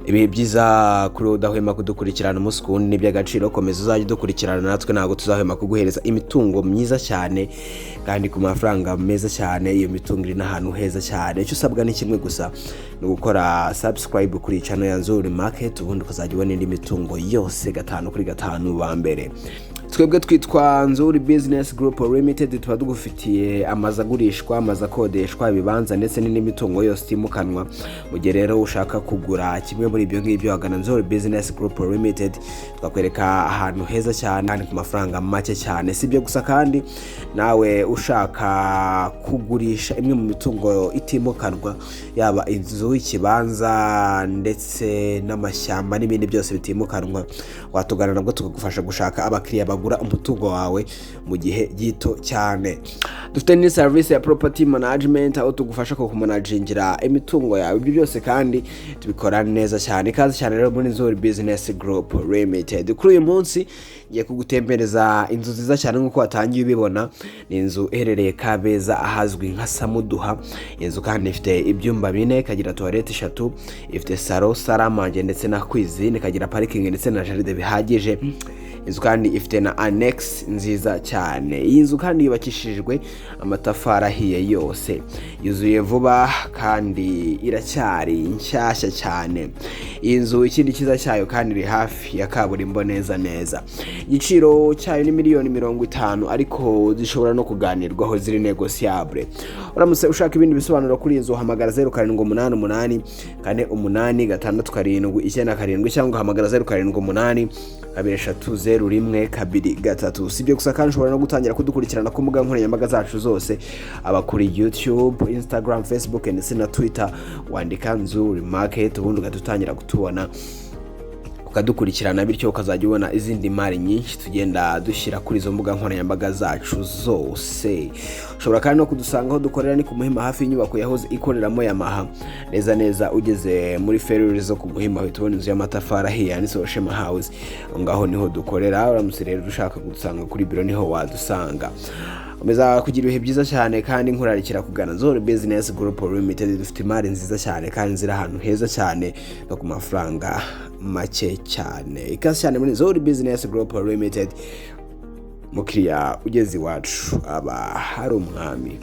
Ibihe byiza kuri wowe udahwema kudukurikirana umunsi ku wundi, ni iby'agaciro. Komeza uzajya udukurikirana, natwe ntabwo tuzahwema kuguhereza imitungo myiza cyane kandi ku mafaranga meza cyane. Iyo mitungo iri n'ahantu heza cyane. Icyo usabwa ni kimwe gusa, ni ugukora subscribe kuri channel ya Nzuri Market, ubundi ukazajya ubona indi mitungo yose gatanu kuri gatanu ba mbere. Twebwe twitwa Nzuri Business Group Limited, tuba tugufitiye amazu agurishwa, amazu akodeshwa, ibibanza ndetse n'indi mitungo yose itimukanwa. Mu gihe rero ushaka kugura kimwe muri ibyo ngibyo, wagana Nzuri Business Group Limited, tukakwereka ahantu heza cyane kandi ku mafaranga make cyane. Si ibyo gusa kandi, nawe ushaka kugurisha imwe mu mitungo itimukanwa, yaba inzu, ikibanza ndetse n'amashyamba n'ibindi byose bitimukanwa, watugana nabwo tukagufasha gushaka abakiriya bagura umutungo wawe mu gihe gito cyane. Dufite ni serivisi ya property management, aho tugufasha kukumanagingira imitungo yawe. Ibyo byose kandi tubikora neza cyane. Ikaze cyane rero muri Nzuri Business Group Limited. Kuri uyu munsi ngiye kugutembereza inzu nziza cyane nk'uko watangiye ubibona. Ni inzu iherereye Kabeza, ahazwi nka Samuduha. Inzu kandi ifite ibyumba bine, ikagira toilette eshatu, ifite salon, salle à manger ndetse na cuisine, ikagira parking ndetse na jardin bihagije. Inzu kandi ifite na annex nziza cyane. Iyi nzu kandi yubakishijwe amatafari ahiye yose, yuzuye vuba kandi iracyari nshyashya cyane. Iyi nzu, ikindi cyiza cyayo kandi, iri hafi ya kaburimbo neza neza. Igiciro cyayo ni miliyoni 50, ariko zishobora no kuganirwaho, ziri négociable. Uramutse ushaka ibindi bisobanuro kuri iyi nzu, uhamagara 0788 486 797, cyangwa uhamagara 0782 330 123. Si ibyo gusa kandi, ushobora no gutangira kudukurikirana ku mbuga nkoranyambaga zacu zose, aba kuri YouTube, Instagram, Facebook ndetse na Twitter. Wandika Nzuri Market, ubundi ugahita utangira kutubona, ukadukurikirana, bityo ukazajya ubona izindi mari nyinshi tugenda dushyira kuri izo mbuga nkoranyambaga zacu zose. Ushobora kandi no kudusanga aho dukorera, ni ku Muhima, hafi y'inyubako yahoze ikoreramo Yamaha. Neza neza ugeze muri feruri zo ku Muhima, uhita ubona inzu y'amatafari ahiye yanditseho Shema House. Aho ngaho niho dukorera. Uramutse rero ushaka kudusanga kuri biro, niho wadusanga. Komeza kugira ibihe byiza cyane kandi nkurarikira kugana Nzori Business Group Limited. Dufite imari nziza cyane kandi ziri ahantu heza cyane no ku mafaranga make cyane. Ikaze cyane muri Nzori Business Group Limited. Mukiriya ugeze iwacu aba hari umwami.